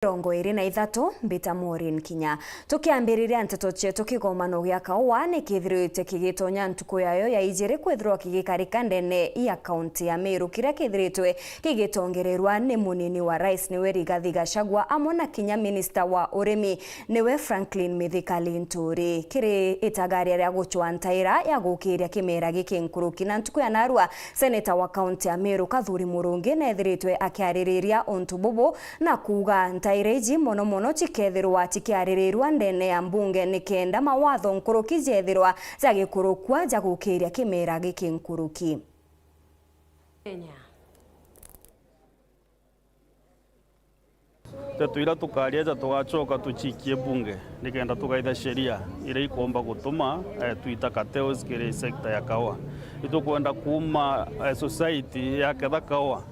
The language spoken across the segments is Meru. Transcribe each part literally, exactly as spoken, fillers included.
mirongo iri na ithatu, mbita Maureen Kinya. Tukiambiriria nteto cietu, kigomano gia kaua ni kithirite kigitonya ntuku yayo ya ijiri kwithirwa kigikarika ndene ya kaunti ya Meru, kiria kithiritwe gigitongererwa ni munini wa rais, niwe Rigathi Gachagua, amwe na kinya minista wa urimi, niwe Franklin Mithika Linturi. Kiri itagaria ria gucwa ntaira ya gukiria kimera giki nkuruki na ntuku ya narua, seneta wa kaunti ya Meru Kathuri Murungi neethiritwe akiaririria untu bubu na kuuga ntaira iji mono mono cikethirwa cikiaririrua ndene ya mbunge nikenda mawatho nkuruki jethirwa jagikurukua ja gukiria kimera giki nkuruki. Kenya. Nteto iria tukaria ja tugacoka tucikie bunge nikenda tugaitha sheria iria ikomba gutuma, eh, twita cartels kiri sector ya kaua. Itukwenda kuuma, eh, society ya ketha kaua,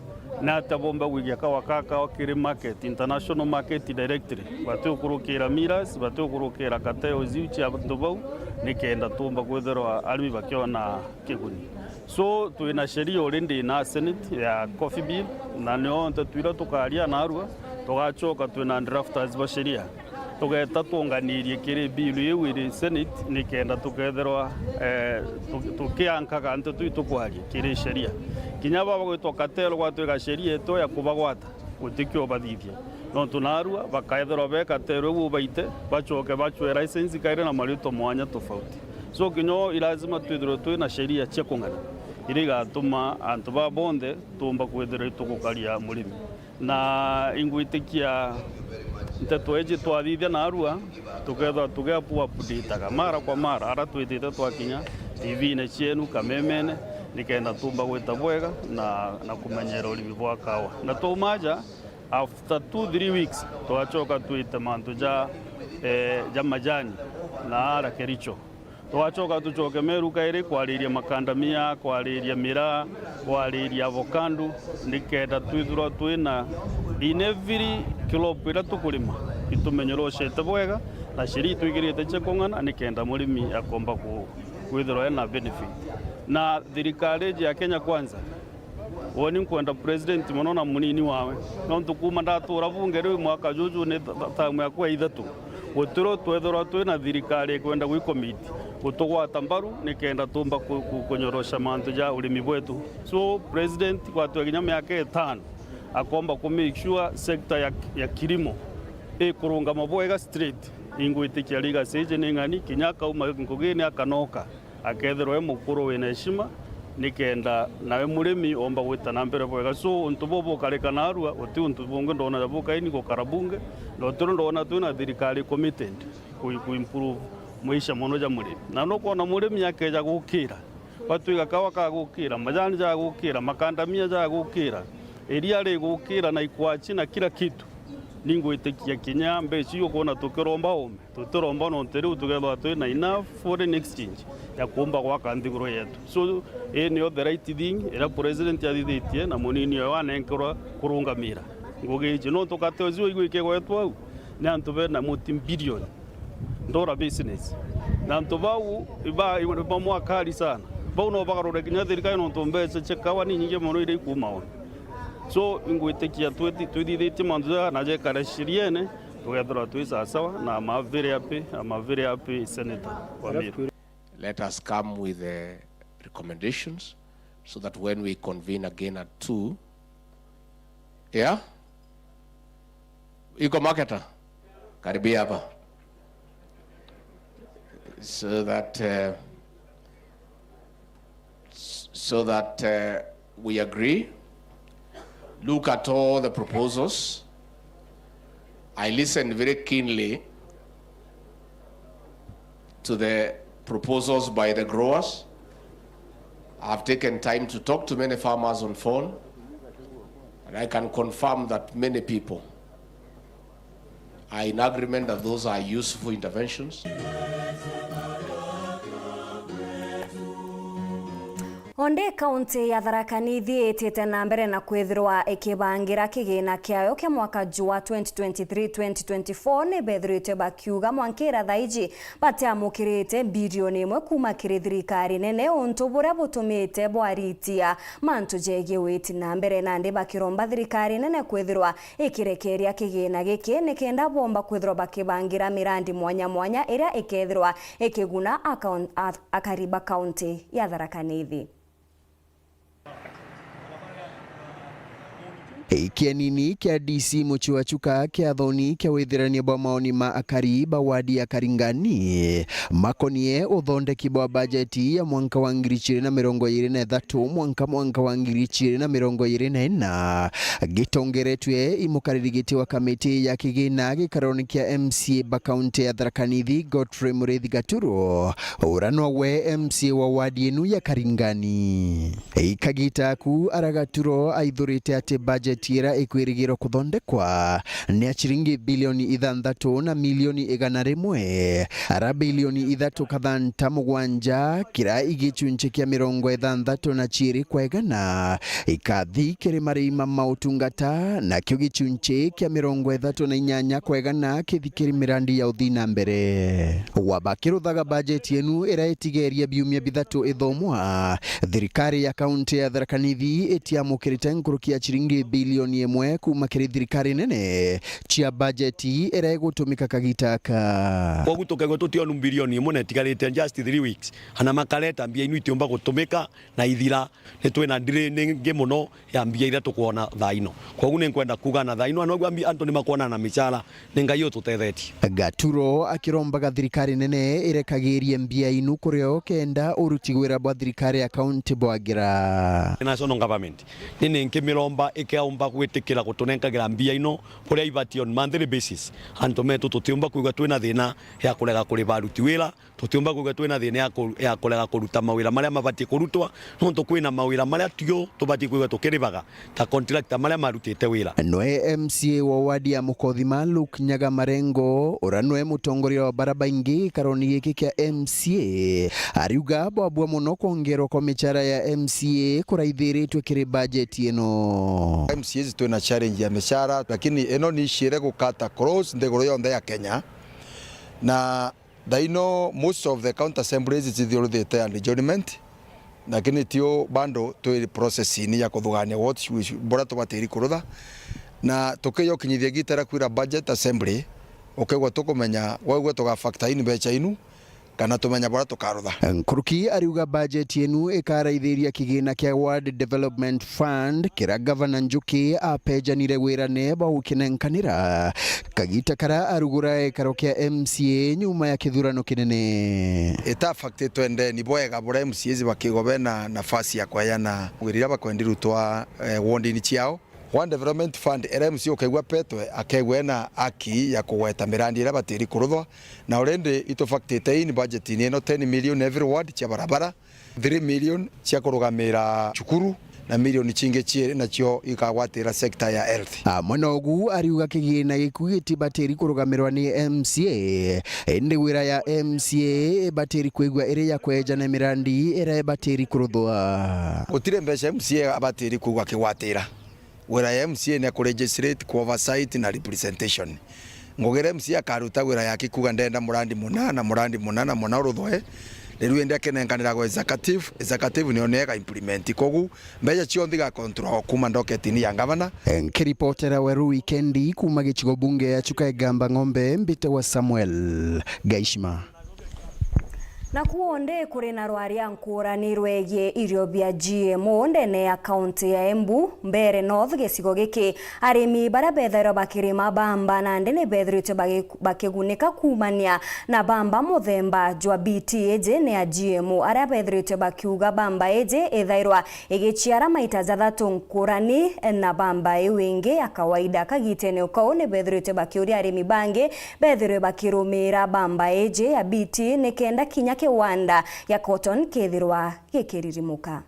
ni atia bomba gwikia kaua ka kao kiri market, international market directly. Batiukurukira millers, batiukurukira cartels iu cia antu bau, nikenda tumba kwithirwa arimi bakiona kiguni. So, twina sheria already na Senate ya Coffee Bill, na nio nteto iria tukaria narua, tugacoka twina drafters ba sheria. Tugeta tuunganirie kiri bill iu iri Senate, nikenda tukethirwa, eh, tu-, tukiankaga nteto iu tukwaria kiri sheria. Kinya baba gwitwa cartel gwatwika sheria yetu ya kubagwata, gutikio bathithia. Nontu narua bakaethirwa be cartel iu ubaite, bacoke bacwe license kairi na maritwa mwanya tofauti. So, kinya uu, i lazima twithirwe twina sheria cia kung'ana, iria igatuma antu baa bonthe tuumba kwithirwa itugukaria murimi. Na ingwitikia nteto iji twathithia narua, tukethirwa tugiapu updataga mara kwa mara, ara twitite twakinya T V-ine cienu, kamemene, nikenda tuumba gwita bwega na, na kumenyera urimi bwa kaua. Na twauma aja, after two, three weeks, tugacoka twite mantu ja, eh, ja majani na ara Kericho. Tugacoka tucoke Meru kairi kwariria makandamia, kwariria miraa, kwariria avocado, nikenda twithirwa twina in every crop iria tukurima, itumenyoroshete bwega, na sheria itwikirite cia kung'ana, nikenda murimi akomba ku-, kwithirwa ena benefit. Na thirikari iji ya Kenya Kwanza, Uuni nkwenda president mono na munini wawe. Nontu kuuma ndatura bunge riu mwaka juju ni ta-, ta-, tamu yakwa ya ithatu. Gutiro twethirwa twina thirikari ikwenda gwicommit gutugwata mbaru nikenda tumba ku-, ku-, kunyorosha mantu ja urimi bwetu. So, president gwatwe kinya miaka itano, akomba ku make sure sector ya, ya kilimo ikurungama bwega straight. Ingwitikia legacy iji ni ng'ani, kinya akauma ngugine akanoka. Akethirwa e mukuru wina heshima, nikenda nawe murimi omba gwita na mbere bwega. So, untu bubu bukarika narua, guti untu bungi ndona ja bukaini gukara bunge, na utiro ndona twina thirikari committed ku, ku improve maisha mono ja murimi. Na nukwona murimi akeja gukira, batwiga kawa kagukira, majani jagukira, makandamia jagukira, iria rigukira na ikwachi na kila kitu. Ningwitikia kinya mbeca iu ukwona tukiromba ume. Tutiromba nontu riu tukethirwa twina enough foreign exchange ya kuumba gwaka nthiguru yetu. So, ii nio the right thing iria president athithitie na munini oyo anenkerwa kurungamira ngugi ici. Nontu kate ucio igwikigwetwa au ni antu bena multi billion dollar business. Na antu bau iba, iba mwakari sana. Bau no bagarure kinya thirikari nontu mbeca cia kawa ni nyingi mono iria ikuuma ona. So, ingwitikia twiti-, twithithitie mantu jaya na jekare shiriene, tugethirwa twi sawasawa, na I'm very happy, I'm very happy, Senator wa Meru. Let us come with the recommendations so that when we convene again at two, yeah? Iko marketer? Karibia hapa. So that, uh, s-, so that, uh, we agree. Look at all the proposals. I listened very keenly to the proposals by the growers. I've taken time to talk to many farmers on phone, and I can confirm that many people are in agreement that those are useful interventions. Ondi kaunti ya Tharaka Nithi itite na mbere na kwithirwa ikibangira kigina kiayo kia mwaka jwa twenty twenty-three twenty twenty-four, ni bethiritwe bakiuga mwankira thaiji batiamukirite bilioni imwe kuuma kiri thirikari nene, untu buria butumite bwaritia mantu jegie witi na mbere, nandi bakiromba thirikari nene kwithirwa ikirekeria kigina giki nikenda bomba kwithirwa bakibangira mirandi mwanya mwanya iria ikethirwa ikiguna akaun-, a-, akari ba kaunti ya Tharaka Nithi. Kienini kia D C Mucua Chuka kia thoni kia withirania bwa maoni ma akari ba wadi ya Karingani makonie uthondeki bwa bajeti ya mwanka wa ngiri igiri na mirongo iri na ithatu mwanka mwanka wa ngiri igiri na mirongo iri na ina gitongeretwe i mukariri giti wa kamiti ya kigina gikaroni kia M C A ba kaunti ya Tharaka Nithi, Godfrey Muriithi Gaturo, uria nowe M C A wa wadi inu ya Karingani. Ikagita aku ara Gaturo aithurite ati bajeti iria ikwirigirwa kuthondekwa ni ya ciringi bilioni ithanthatu na milioni igana rimwe, ara bilioni ithatu kathanta mugwanja, kira igicunci kia mirongo ithanthatu na ciiri kwa igana ikathi kiri marei ma mautungata, nakio gicunci kia mirongo ithatu na inyanya kwa igana kithi kiri mirandi ya uthii na mbere. Waba kiruthaga bajeti enu iria itigeria biumia bithatu ithomwa, thirikari ya kaunti ya Tharaka Nithi itiamukirite nkuruki ya ciringi bilioni imwe kuuma kiri thirikari nene cia bajeti iria igutumika kagita aka. Koguo tukaigua tutionu bilioni imwe na itigarite just three weeks, ana makareta mbia inu itiumba gutumika na ithira, ni twina ndiri ningi muno ya mbia iria tukwona thaa ino. Koguo ni nkwenda kuuga na thaa ino, anogua mbi-, antu ni makwona na micara, ni Ngai ututethetie. Gaturo akirombaga thirikari nene irekagirie mbia inu kurio kenda uruti wira bwa thirikari ya kaunti bwagira. National government ni ninkimiromba ikeumba gwitikira gutunenkagira mbia ino buria ibati on monthly basis. Antu metu tutiumba kwigua twina thina ya kurega kuriba aruti wira, tutiumba kwigua twina thina ya ku-, ya kurega kuruta mawira maria mabati kurutwa, nontu kwina mawira maria tio tubati kwigua tukiribaga ta contractor maria marutite wira. Noe M C A wa wadi ya Mukothima, Luke Nyaga Marengo, uria noe mutongoria wa bara baingi gikaroni giki kia M C A, ariuga bwabua muno kwongerwa kwa micara ya M C A kuraithiritwe kiri bajeti ino. M C As twina challenge ya micara, lakini ino ni issue iri gukata cross nthiguru yonthe ya Kenya, na thaa ino most of the county assemblies cithiuruthite and adjournment, lakini tio bado twi process-ini ya kuthugania what we should, buria tubatiri kurutha, na tukiya ukinyithia gita ria kwira budget assembly, ukigwa tukumenya, waigua tuga factor in mbeca inu, kana tumenya buria tukarutha. Nkuruki ariuga bajeti inu ikaraithiria kigina kia Ward Development Fund, kiria Gavana Njuki apejanire wirane bwa gukinenkanira kagita karia arugura gikaro kia M C A nyuma ya kithurano kinene. Ita affect twendeni bwega buria M C As bakigwa bena nafasi ya kweana wira iria bakwendi rutwa, eh, ward-ini ciao. One Development Fund, iria M C A ukaigua petwe, akegua ena haki ya kugweta mirandi iria batiri kuruthwa, na already itufaktite in budget-ini ino ten million every ward cia barabara, three million cia kurugamira cukuru, na milioni cingi ciiri nacio ikagwatira sector ya health. Amwe na ugu, ariuga kigina giku gitibatiri kurugamirwa ni M C A, indi wira ya M C A ibatiri kwigua iri ya kwejana mirandi iria ibatiri kuruthwa. Gutiri mbeca M C A abatiri kwigua akigwatira. Wira ya M C A ni ya ku legislate, ku oversight na representation. Ngugi iria M C A akaruta wira yake kuuga ndenda murandi muna na murandi muna na muna uruthwe, riu indi akinenkanira gwa executive, executive niyo niyo iga implement. Kogu mbeca cionthe iga control kuma ndoketini ya ngavana. Nkiripotera Weru Wikendi kuma gicigo bunge ya Chuka Igamba Ng'ombe, mbitagwa Samuel Gaishima. Naku undi kuri na rwaria nkurani rwegie irio bia G M O ndene ya kaunti ya Embu, Mbeere North, gicigo giki, arimi baria bethairwa bakirima bamba nandi ni bethiritwe bagi-, bakigunika kumania na bamba muthemba jwa B T iji ni ya G M O, aria bethiritwe bakiuga bamba iji ithairwa igiciara maita jathatu nkurani na bamba iu ingi ya kawaida. Kagitene o kau, ni bethiritwe bakiuria arimi bangi bethirwe bakirumira bamba iji ya B T nikenda kinya kiwanda gia cotton kithirwa gikiririmuka.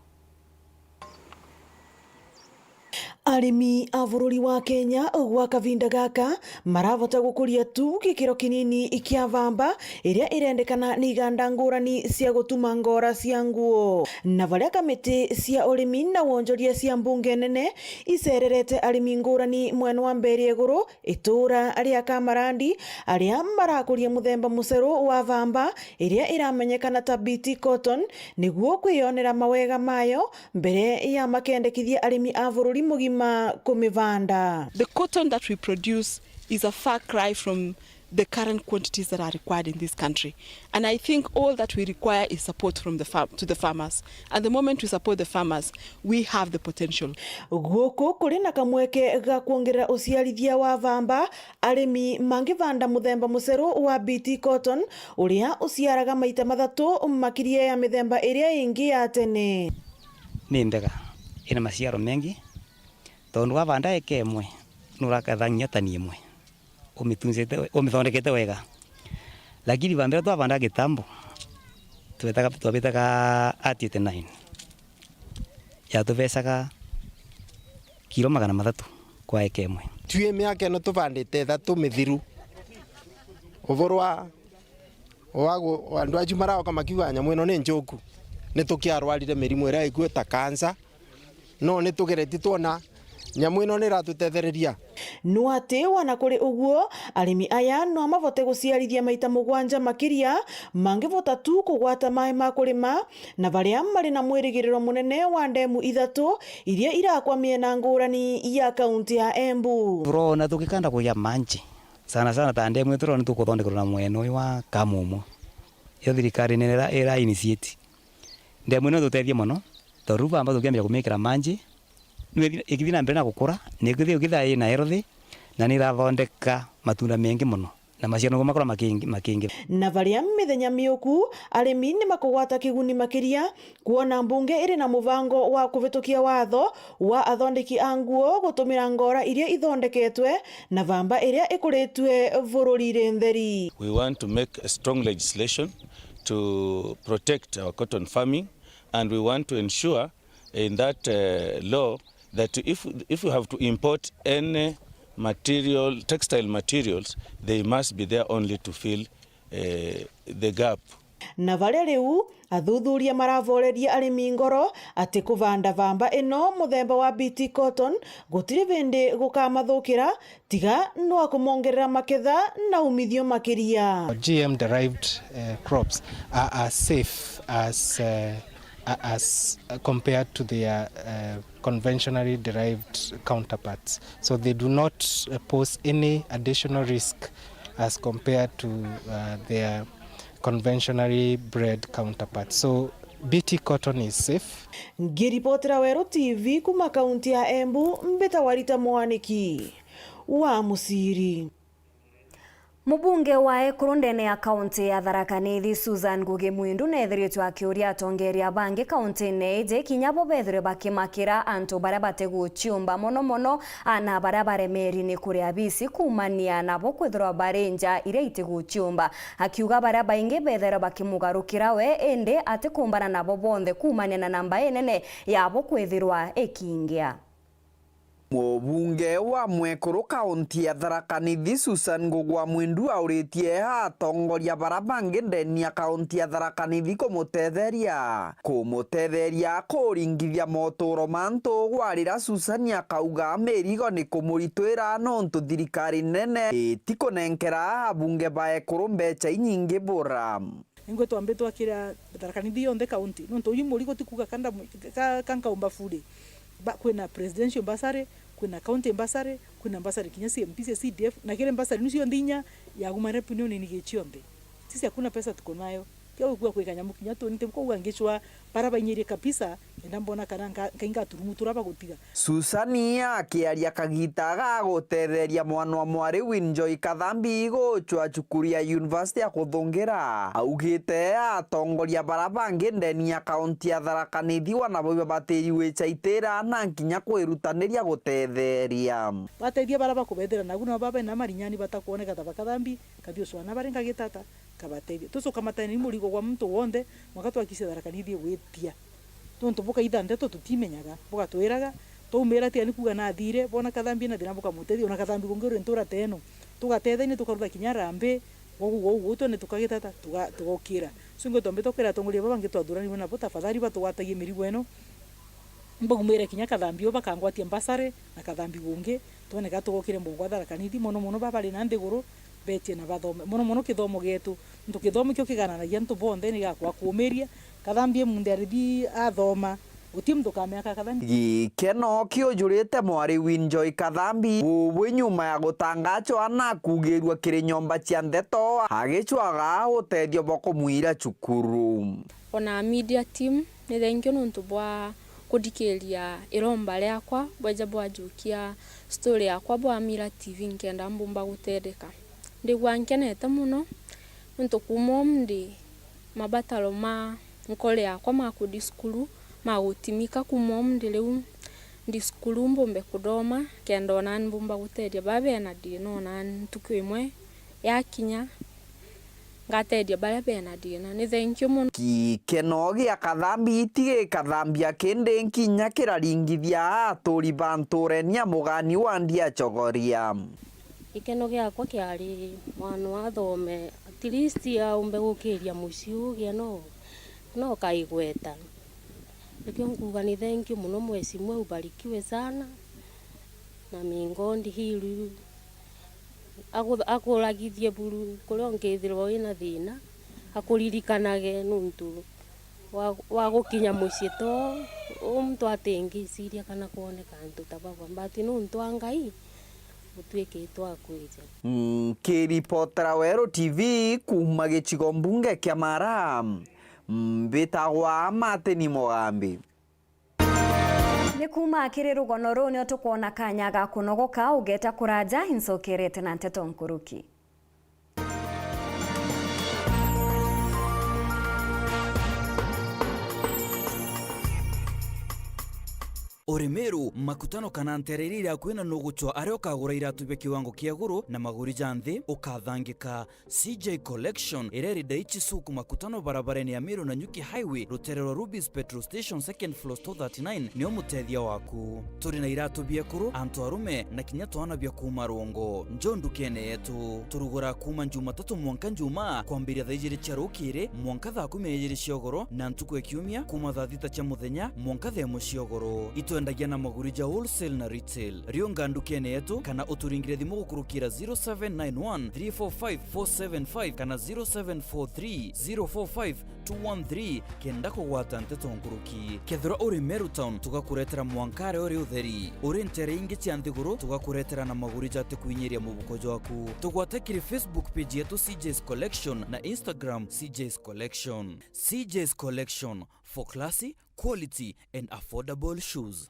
Arimi a bururi wa Kenya gwa kavinda gaka marabota gukuria tu gikiro kinini kia bamba iria irendekana ni iganda ngurani cia gutuma ngora cia nguo. Na baria kamiti cia urimi na wonjoria cia mbunge nene icererete arimi ngurani mwena wa Mbere Iguru, itura ria Kamarandi, aria marakuria muthemba muceru wa bamba iria iramenyekana ta B T cotton, niguo kwiyonera mawega mayo mbere ya makendekithia arimi a bururi mugima kumivanda. The cotton that we produce is a far cry from the current quantities that are required in this country. And I think all that we require is support from the farm, to the farmers. And the moment we support the farmers, we have the potential. Guku kuri na kamweke ga kwongerera uciarithia wa bamba, arimi mangivanda muthemba muceru wa B T cotton, uria uciaraga maita mathatu makiria ya mithemba iria ingi ya tene. Ni mbega, ina maciaro mengi, tondu wavanda eka imwe, nuraketha nginya tani imwe, umitunzite we-, umithondekete wega. Lakini bamba iria twavandaga kitambo, twetaga, twabitaga R eighty-nine, yatuvecaga kilo magana mathatu kwa eka imwe. Twi miaka ino tuvandite ithatu mithiru. Uvuru wa, wa gu-, andu aju maraoka makiuga nyamu ino ni njuku, ni tukiarwarire mirimu iria ikui ta kansa, no ni tugeretie twona nyamu ino ni iratutethereria. No ati wana kuri uguo, arimi aya no mabote guciarithia maita mugwanja makiria, mangivota tu kugwata mai ma kurima, na baria mari na mwirigiriro munene wa ndemu ithatu iria irakwa miena ngurani ya kaunti ya Embu. Turona tukikanda kugia manji, sana sana ta ndemu iturona tukuthondekerwa na mwena uyu wa Kamumo. Iyo thirikari nene ira, ira initiate. Ndemu ino itutethie mono, tondu riu bamba tukiambia kumikira manji, niu ithi-, ikithi na mbere na gukura, na ikithi, ikithi ina healthy, na ni irathondeka matunda mengi mono, na maciaro niguo makorwa makingi-, makingi. Na baria mithenya miuku, arimi ni makugwata kiguni makiria, kwona mbunge iri na mubango wa kuvitukia watho wa athondeki a nguo gutumira ngora iria ithondeketwe na bamba iria ikuritue bururi iri ntheri. We want to make a strong legislation to protect our cotton farming, and we want to ensure in that, uh, law that if, if we have to import any material, textile materials, they must be there only to fill, uh, the gap. Na baria riu athuthuria maravoreria arimi ngoro ati kuvanda bamba ino muthemba wa B T cotton gutiri bindi gukamathukira, tiga no kumongerera maketha na umithio makiria. G M derived, uh, crops are as safe as, uh, a-, as, uh, compared to their, uh, conventionally derived counterparts. So they do not, uh, pose any additional risk as compared to, uh, their conventionally bred counterparts. So B T cotton is safe. Ngiripotera Weru T V kuma kaunti ya Embu, mbitagwa Rita Mwaniki wa Muciri. Mubunge wa ekuru ndene ya kaunti ya Tharaka Nithi, Susan Ngugi Mwindu, neethiritwe akiuria atongeria bangi kauntine iji kinya bo bethirwe bakimakira antu baria batiguciumba, mono mono aana baria baremeri ni kuria bisi kuumania nabo kwithirwa bari nja iria itiguciumba, akiuga baria baingi bethairwe bakimugarukira we, indi atikumbana nabo bonthe kuumania na namba inene yabo kwithirwa ikiingia. Mubunge wa mwekuru kaunti ya Tharaka Nithi, Susan Ngugi wa Mwindu, auritie atongoria baria bangi ndeni ya kaunti ya Tharaka Nithi kumutetheria, kumutetheria kuringithia moturo ma ntugu, riria Susan akauga mirigo ni kumuritwira nontu thirikari nene itikunenkera abunge ba ekuru mbeca inyingi bura. Ningwe twambe twakira Tharaka Nithi yonthe kaunti, nontu uyu murigo ti kuuga ka ndamu-, ka, ka nkaumba bure. Ba-, kwina presidential bursary, kwina county bursary, kwina bursary kinya cia M P cia C D F, na kiri bursary niu cionthe inya yaguma revenue ni nigi cionthe. Sisi hakuna pesa tuko nayo. Tia gukua kwika nyamu kinya tuni, ti bukauga ngicwa bara bainyirie kabisa, kenda mbona kana nka-, nkainga aturumu tura bagutiga. Susan akiaria kagita ga gutetheria mwana wa mwari Winjoy Kathambi gucwa cukuru ya university ya kuthungira, augite atongoria bara bangi ndeni ya kaunti ya Tharaka Nithi wana bo babatiri gwicaitira na nkinya kwirutaniria gutetheria. Batethia bara bakubethira, nagu nabo babe na marinyani batakwoneka ta ba Kathambi, kathi ucwana bari ngagitata. Kabatethia. Tucukamatane ni murigo gwa muntu wonthe, mwanka twakisia Tharaka Nithi igwitia. Nontu bukaitha ndeto tutimenyaga, bugatwiraga, Twaumira tiga ni kuuga nathire, bona Kathambi ena thina bukamutethia, ona Kathambi kungi uri ntura teno. Tugatethania, tukarutha kinya harambee, gwa uu, gwa uu, gwa uu, twene tukagitata, tuga-, tugokira. So, ingo twambe twakira atongoria baba bangi twathuranirwe nabo, tafadhali batugwatagie mirigo eno, mbaumire kinya Kathambi uu bakangwatia mbasare na Kathambi gungi, twene ka tugokire mbongwa Tharaka Nithi, mono mono baba bari na nthiguru, betie na bathome. Mono mono kithomo gietu, nontu kithomo kio kigananagia antu bonthe, ni gakwa kuumiria. Kathambi e munthi arithi athoma, guti muntu ukamea ka Kathambi. Gikeno kiujurite mwari Winjoy Kathambi, bubwi nyuma ya gutangachwa na kuugirua kiri nyomba cia ndeto, agicwaga utethio bwa kumwira cukuru. Ona media team, ni thengiu nontu bwa kuthikiria iromba riakwa, bweja bwajukia story yakwa bwa Mira T V nkenda mbumba gutetheka. Ndigua nkenete mono, nontu kuuma o ndi mabataro ma nkoro yakwa ma kuthi cukuru ma gutimika, kuuma o ndi riu ndi cukuru mbumbe kuthoma, kenda o nani mbumba gutethia baria bena thina, o nani ntuku imwe yakinya, ngatethia baria bena thina. Ni thengiu mono. Gikeno gia Kathambi ti gikathambia kindi nkinya kiraringithia aturi ba ntureni ya mugani wa Ndia Chogoria. Gikeno giakwa kiari mwana athome, at least aumbe gukiria mucii ugia no, no kaigweta. Nikio nkuuga ni thengiu mono, mheshimiwa, ubarikiwe sana, na may God heal you. Aku-, akuragithie buru kuria ungithirwa wina thina, akuririkanage nontu wa, wa gukinya mucii to u muntu atingiciria kana kwoneka antu ta baba, but nontu a Ngai, gutwikitwe akwija. Nkiripotera Weru T V kuuma gicigo mbunge kia Mara, mbitagwa Martin Mugambi. Ni kuuma kiri rugono ruu nio tukwona kanya ga kunogoka, ugeta kuraja, incokerete na nteto nkuruki. Uri Meru, makutano kana nteere iria iri akui na nugucwa aria ukagura iratu bia kiwango kia iguru na maguri ja nthi, ukathangika. C J Collection, iria iri Daichi Suk makutano barabarene ya Meru Nanyuki Highway, rutere rwa Ruby's Petrol Station, second floor, store thirty-nine, nio mutethia waku. Turi na iratu bia ekuru, antu arume, na kinya twana bia kuuma rungu. Njo ndukene yetu. Turugura kuuma Jumatatu mwanka Njumaa, kwambiria thaa ijiri cia rukiri mwanka thaa kumi na ijiri cia ugoro, na ntuku ya kiumia kuuma thaa thita cia muthenya mwanka thaa imwe cia ugoro. Itwendagia na maguri ja wholesale na retail. Riunga ndukene yetu kana uturingire thimu gukurukira zero seven nine one three four five four seven five kana zero seven four three zero four five two one three kenda kugwata nteto nkuruki. Kethirwa uri Meru Town, tugakuretera mwanka aria uri utheri. Uri nteere ingi cia nthiguru, tugakuretera na maguri jati kwinyiria mubuko jwaku. Tugwate kiri Facebook page yetu C J's Collection na Instagram C J's Collection. C J's Collection, for classy, quality and affordable shoes.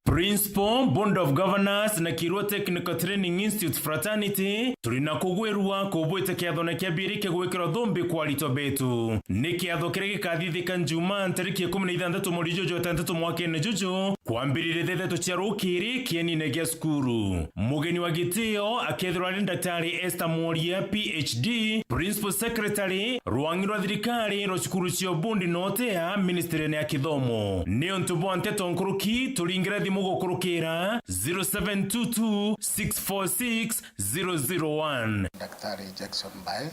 Principal, Board of Governors na Kirua Technical Training Institute Fraternity, turi na kugwirua kubwite kiathone kia biiri kigwikirwa thumbi kwa aritwa betu. Ni kiatho kiria gikathithika Njumaa ntariki ikumi na ithanthatu mweri juju wa itantatu mwakene juju, kwambiriria thaa ithatu cia rukiri kienine gia cukuru. Mugeni wa gitio akethirwa ari Daktari Esther Mworia, P H D, Principal Secretary, rwangi rwa thirikari rwa cukuru cia ubundi na utea, ministry-ini ya kithomo. Niuntu bwa nteto nkuruki, turingire thimu gukurukira zero seven two two six four six zero zero one. Daktari Jackson Mbae,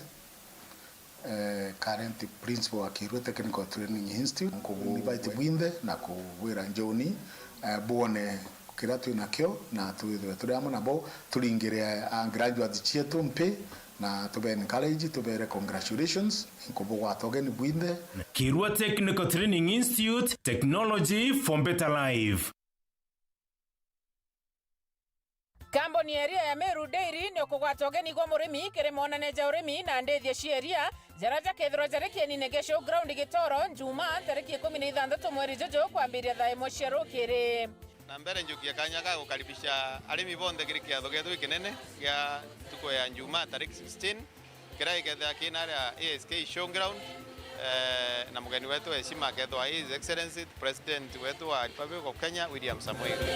eh, current principal wa Kirua Technical Training Institute. Nkubu invite bwinthe na kubwira njoni, eh, bwone kiria twi nakio, na twithirwe turi amwe nabo, turingire a graduate cietu mpi, na tube encourage, tubere congratulations, nkubugwata ugeni bwinthe. Kirua Technical Training Institute, technology for better life. Kambuni ya iria ya Meru Dairy ni ukugwata ugeni gwa murimi kiri monania ja urimi na ndithia cia iria, jaria jakethirwa jari kienine gia showground Gitoro, Njumaa, ntariki ikumi na ithanthatu mweri juju, kwambiria thaa imwe cia rukiri. Na mbere njukie kanya ga gukaribisha arimi bonthe kiri kiatho gietu gikinene gia ntuku ya Njumaa, tariki sixteen, kiria gikethira kina aria A S K showground, eh, na mugeni wetu wa heshima akethwa His Excellency President wetu wa Republic of Kenya, William Samoei Ruto.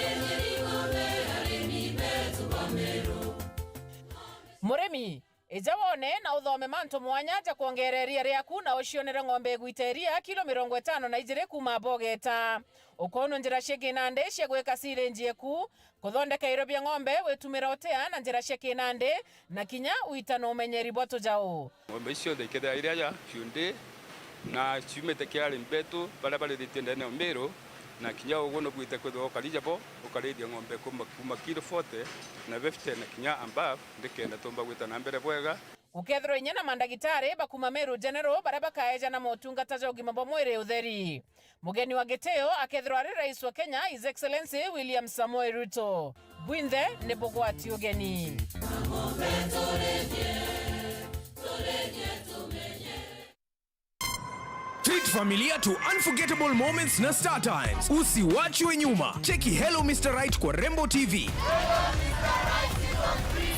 Murimi, Ija wone na uthome mantu mwanya ja kwongeera iria riaku, na ucionere ng'ombe igwita iria kilo mirongo itano na ijiri kuuma bogeta. Ukoonwa njira cia kinandi cia gwika silage eku, kuthondeka irio bia ng'ombe witumira utia na njira cia kinandi, na kinya wita na umenyeri bwa tujau. Ng'ombe icio cionthe ikethira iri aja ciundi na ciumite kiri arimi betu baria barithitie ndene ya Meru, na kinya uguo nubwite kwithirwa ukari jabo, ukarithia ng'ombe kuma, kuma kilo forty na fifty na kinya above, nikenda tumba gwita na mbere bwega. Gukethirwa inya na mandagitari ba kuuma Meru General baria bakaejana motungata ja ugima bwa mwiri utheri. Mugeni wa gitio akethirwa ari Rais wa Kenya, His Excellency William Samoei Ruto. Bwinthe ni bugwati ugeni. Treat familia to unforgettable moments na Star Times. Usiwachwe nyuma. Cheki Hello Mister Right kwa Rembo T V.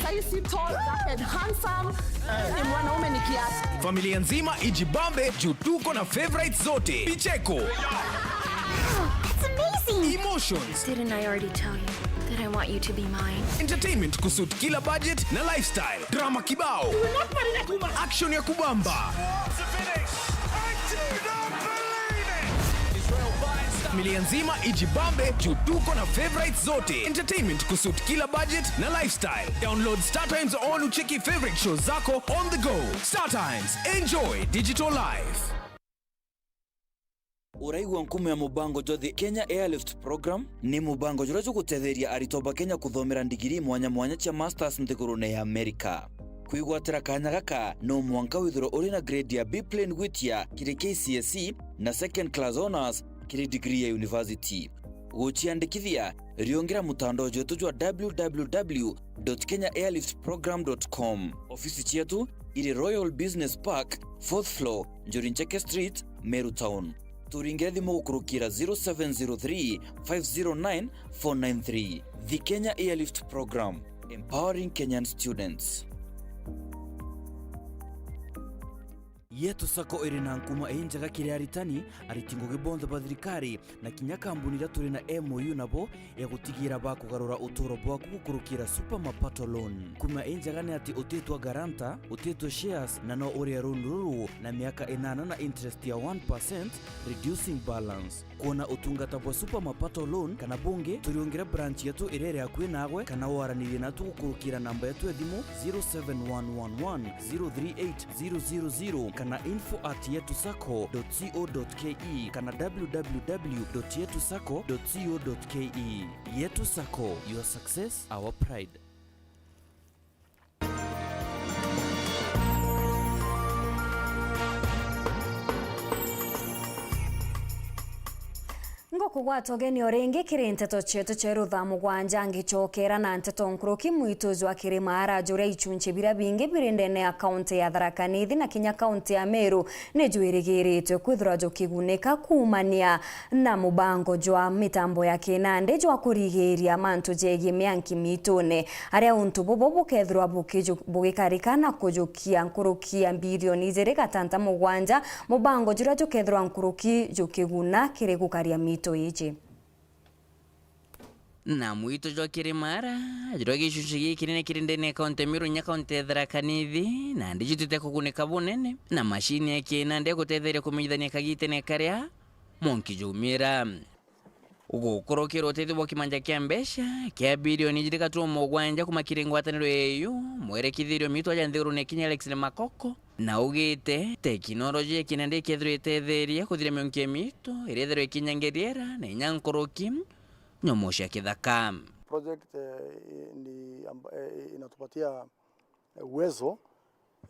Saisi tall, dark and handsome. Ni mwanaume ni kiasi. Familia nzima ijibambe juu tuko na favorites zote. Vicheko. It's amazing. Emotions. Didn't I already tell you that I want you to be mine? Entertainment kusuit kila budget na lifestyle. Drama kibao. Action ya kubamba. Familia nzima ijibambe juu tuko na favorites zote. Entertainment kusuit kila budget na lifestyle. Download Star Times on ucheki favorite shows zako on the go. Star Times, enjoy digital life. Uraigua nkumo ya mubango jwa the Kenya Airlift Program? Ni mubango juria jugutetheria aritwa ba Kenya kuthomera ndigiri mwanya mwanya cia masters nthigurune ya Amerika. Kwigwatira kanya gaka, no mwanka withirwe uri na grade ya B plain gwitia kiri K C S E na second class honours kiri degree ya university. Guciandikithia, riungira mutandao jwetu jwa w w w dot kenya airlift program dot com. Ofisi cietu iri Royal Business Park, fourth floor, Njuri Ncheke Street, Meru Town. Turingire thimu gukurukira zero seven zero three, five zero nine, four nine three. The Kenya Airlift Program, empowering Kenyan students. Yetu Sacco iri na nkuma injega kiri aritani, ariti ngugi bonthe ba thirikari, na kinya kambuni iria turi na M O U nabo ya gutigira bakugarura uturo bwaku gukurukira Super Mapato Loan. Nkuma injega ni ati utitwa guarantor, utitwa shares, na no urie loan ruru na miaka inana na interest ya one percent, reducing balance. Kwona utungata bwa Super Mapato Loan kana bungi, turiungire branch yetu iria iri akui naagwe, kana waranirie natu gukurukira namba yetu ya thimu zero seven one one one zero three eight zero zero zero kana info at yetu sacco dot co dot ke kana w w w dot yetu sacco dot co dot ke. Yetu Sacco, your success, our pride. Ngukugwata ugeni o ringi kiri nteto cietu cia rutha mugwanja, ngicokera na nteto nkuruki. Mwitu jwa Kirima Ara juria ichunchi biria bingi biri ndene ya kaunti ya Tharaka Nithi na kinya kaunti ya Meru ni jwirigiritwe kwithirwa jukigunika kuumania na mubango jwa mitambo ya kinandi jwa kurigiria mantu jegie mianki mitune, aria untu bubu bukethirwa bukiju-, bugikarika na kujukia nkuruki ya mbirioni ijiri gatanta mugwanja, mubango juria jukethirwa nkuruki jukiguna kiri gukaria mito iji. Na mwitu jwa Kirima Ara, juria gichunchi gikinene kiri ndene ya kaunti ya Meru, nya kaunti ya Tharaka Nithi, nandi jutite kugunika bunene na mashini ya kinandi ya gutetheria kumenyithania kagitene karia mwanki jaumira. Gukurukira utethio bwa kimanja kia mbeca kia bilioni ijiri gaturumo mugwanja kuma kiri ngwataniro yeeyu, mwerekithirio mitu aja nthigurune ya Kenya Alex Makoko, na augite tekinoloji ya kinandi ikethirwa itetheria kuthiria mionki ya mitu iria ithirwa ikinyangia riera na inya nkuruki nyomo cia kithaka. Project, eh, ni amba-, eh, inatupatia uwezo,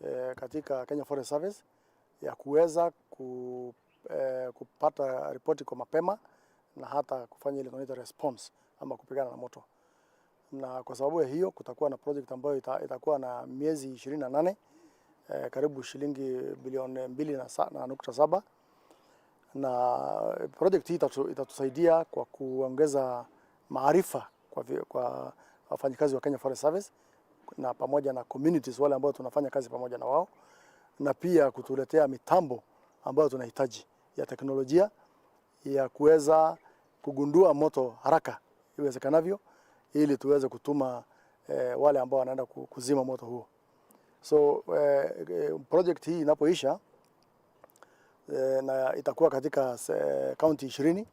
eh, katika Kenya Forest Service ya kuweza ku-, eh, kupata ripoti kwa mapema na hata kufanya ile tunaita response ama kupigana na moto. Na kwa sababu ya hiyo, kutakuwa na project ambayo ita-, itakuwa na miezi ishirini na nane, eh, karibu shilingi bilioni mbili na sa-, na nukta saba. Na project hii itatu-, itatusaidia kwa kuongeza maarifa kwa vi-, kwa wafanyikazi wa Kenya Forest Service na pamoja na communities wale ambao tunafanya kazi pamoja na wao, na pia kutuletea mitambo ambayo tunahitaji ya teknolojia ya kuweza kugundua moto haraka iwezekanavyo, ili tuweze kutuma, eh, wale ambao wanaenda ku-, kuzima moto huo. So, eh, eh, project hii inapoisha, eh, na itakuwa katika se-, county ishirini,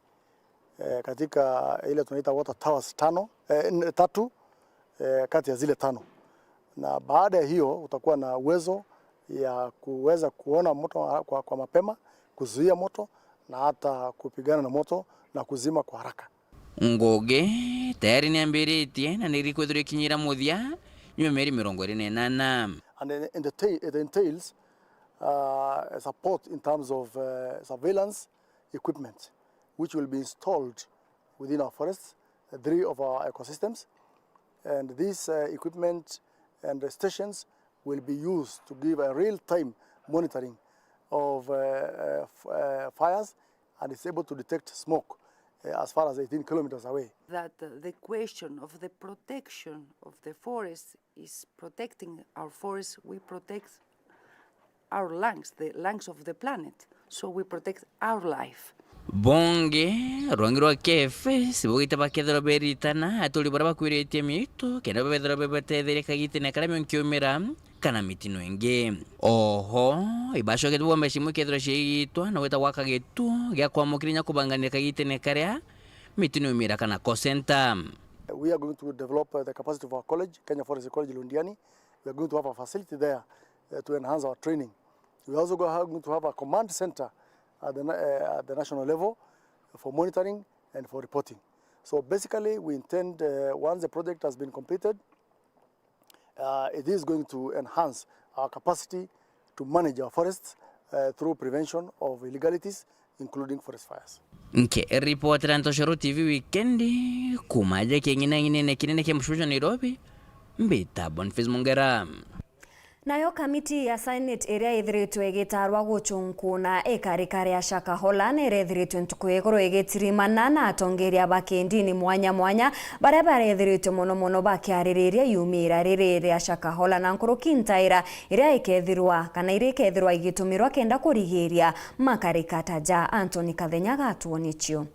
eh, katika ile tunaita water towers tano, eh, nne, tatu, eh, kati ya zile tano. Na baada ya hiyo utakuwa na uwezo ya kuweza kuona moto kwa, kwa mapema, kuzuia moto na hata kupigana na moto na kuzima kwa haraka. Ngugi tayari ni ambiritie na ni rikwithirwa ikinyira muthia nyuma mieri mirongo iri na inana. And it entail-, it entails, uh, support in terms of, uh, surveillance equipment, which will be installed within our forests, uh, three of our ecosystems. And these, uh, equipment and the stations will be used to give a real-time monitoring of, uh, uh, f-, uh, fires, and it's able to detect smoke, uh, as far as eighteen kilometers away. That, uh, the question of the protection of the forest is protecting our forests. We protect our lungs, the lungs of the planet. So we protect our life. Bungi, rwangi rwa K F S, bugite bakethirwa beritana aturi baria bakwiritie miitu, kenda bethirwa bebatetheria kagitene karia mionki umira kana mitino ingi. Oho, ibacokete bwombe cimwe ikethirwa ciigitwa na gwita gwaka gituo gia kwamukira inya kubanganira kagitene karia mitino umira kana call center. We are going to develop, uh, the capacity of our college, Kenya Forest College Londiani. We are going to have a facility there, uh, to enhance our training. We also go, going to have a command center at the na-, uh, at the national level for monitoring and for reporting. So basically, we intend, uh, once the project has been completed, uh, it is going to enhance our capacity to manage our forests, uh, through prevention of illegalities, including forest fires. Nkiripotera Ntoshoro T V wikendi, kuma aja king'inang'inene kinene kia mucii jwa Nairobi, mbita Boniface Mongera. Nayo kamiti ya Senate iria ithiritwe igitarwa gucunkuna ikarika ria Shakahola ni irethiritwe ntuku iguru igitirimana na atongeria ba kindini mwanya mwanya, baria barethiritwe mono mono bakiaririria iumira riri ria Shakahola na nkuruki ntaira iria ikethirwa kana iria ikethirwa igitumirwa kenda kurigiria makarika ta ja. Anthony Kathenya gatuonie cio.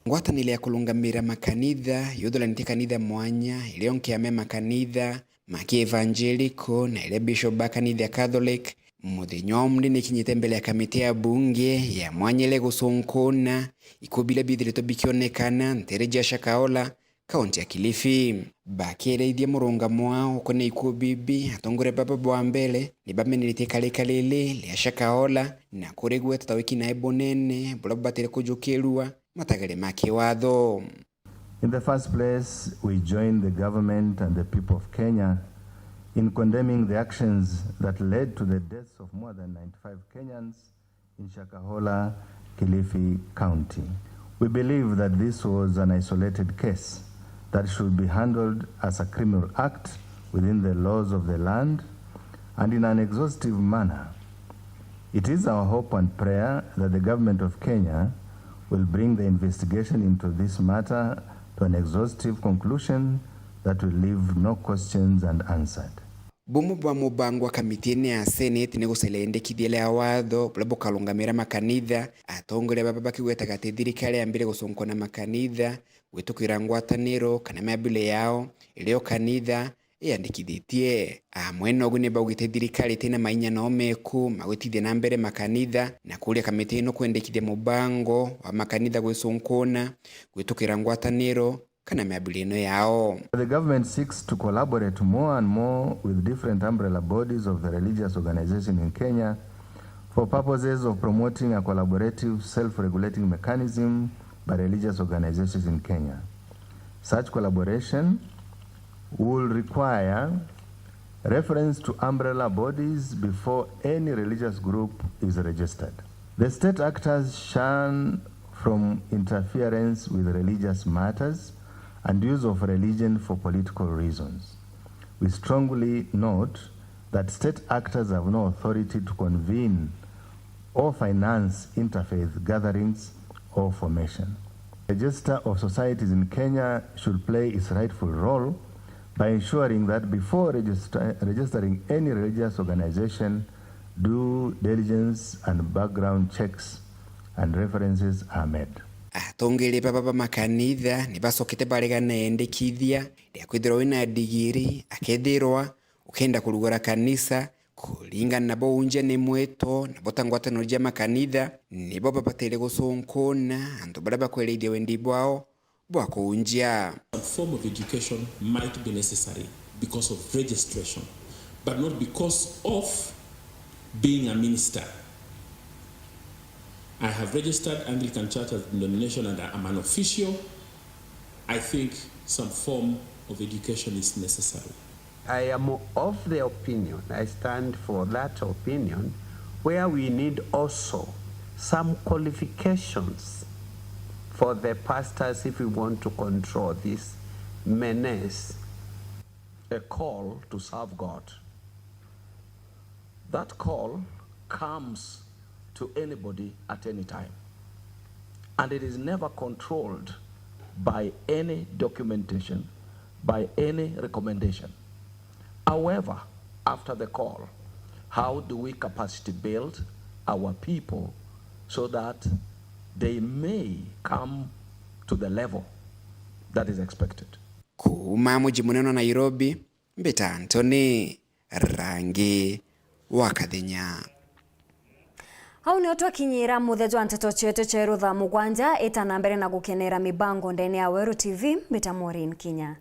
Ngwataniro ya kurungamira makanitha yuthuranitie kanitha mwanya, irio nkiame makanitha ma kievangeliko na iria bishop ba kanitha ya Catholic, muthenya wa umunthi ni ikinyite mbere ya kamiti ya bunge ya mwanya iria igucunkuna ikubi biria bithiritwe bikionekana ntere cia Shakahola, kaunti ya Kilifi. Bakirithia murungamo wao ukonie ikubi ibi, atongoria baba bwa mbere ni bameneretie ikarika riri ria Shakahola na kurigweta ta wiki nae bunene buria bubatire kujukirua matagere ma kiwatho. In the first place, we join the government and the people of Kenya in condemning the actions that led to the deaths of more than ninety-five Kenyans in Shakahola, Kilifi County. We believe that this was an isolated case that should be handled as a criminal act within the laws of the land and in an exhaustive manner. It is our hope and prayer that the government of Kenya will bring the investigation into this matter to an exhaustive conclusion that will leave no questions unanswered. Bumwe bwa mubango wa kamitine ya Senate ni guceria endekithia ria watho buria bukarungamira makanitha, atongoria baba bakigwetaga ati thirikari yambire gucunkuna makanitha gwitukira ngwataniro kana miambire yao iria o kanitha iyandikithitie. Amwe nogu ni baugite thirikari itina mainya no meku ma gwitithia na mbere makanitha na kuria kamiti ino kwendekithia mubango wa makanitha gwicunkuna gwitukira ngwataniro kana miambire ino yao. The government seeks to collaborate more and more with different umbrella bodies of the religious organization in Kenya for purposes of promoting a collaborative self-regulating mechanism by religious organizations in Kenya. Such collaboration will require reference to umbrella bodies before any religious group is registered. The state actors shun from interference with religious matters and use of religion for political reasons. We strongly note that state actors have no authority to convene or finance interfaith gatherings or formation. Register of Societies in Kenya should play its rightful role by ensuring that before register-, registering any religious organization, due diligence and background checks and references are made. Atongeria baba ba makanitha ni bacokete baregana na endekithia ria kwithirwa wina ndigiri akethirwa Ukenda kurugura kanisa, kuringana na bo unjia ni mwito, na bo ta ngwataniro jia makanitha, nibo babataire gucunkuna antu baria bakwerithia wendi bwao bwa kuunjia. Some form of education might be necessary because of registration, but not because of being a minister. I have registered Anglican Church as denomination and I'm an official. I think some form of education is necessary. I am of the opinion, I stand for that opinion, where we need also some qualifications for the pastors if we want to control this menace. A call to serve God. That call comes to anybody at any time. And it is never controlled by any documentation, by any recommendation. However, after the call, how do we capacity build our people so that they may come to the level that is expected? Kuuma muji munene wa Nairobi, mbita Anthony Rangi wa Kathenya. Au nio twakinyira muthia jwa nteto cietu ceru thaa mugwanja. Ita na mbere na gukenera mibango ndene ya Weru T V, mbita Maureen Kinya.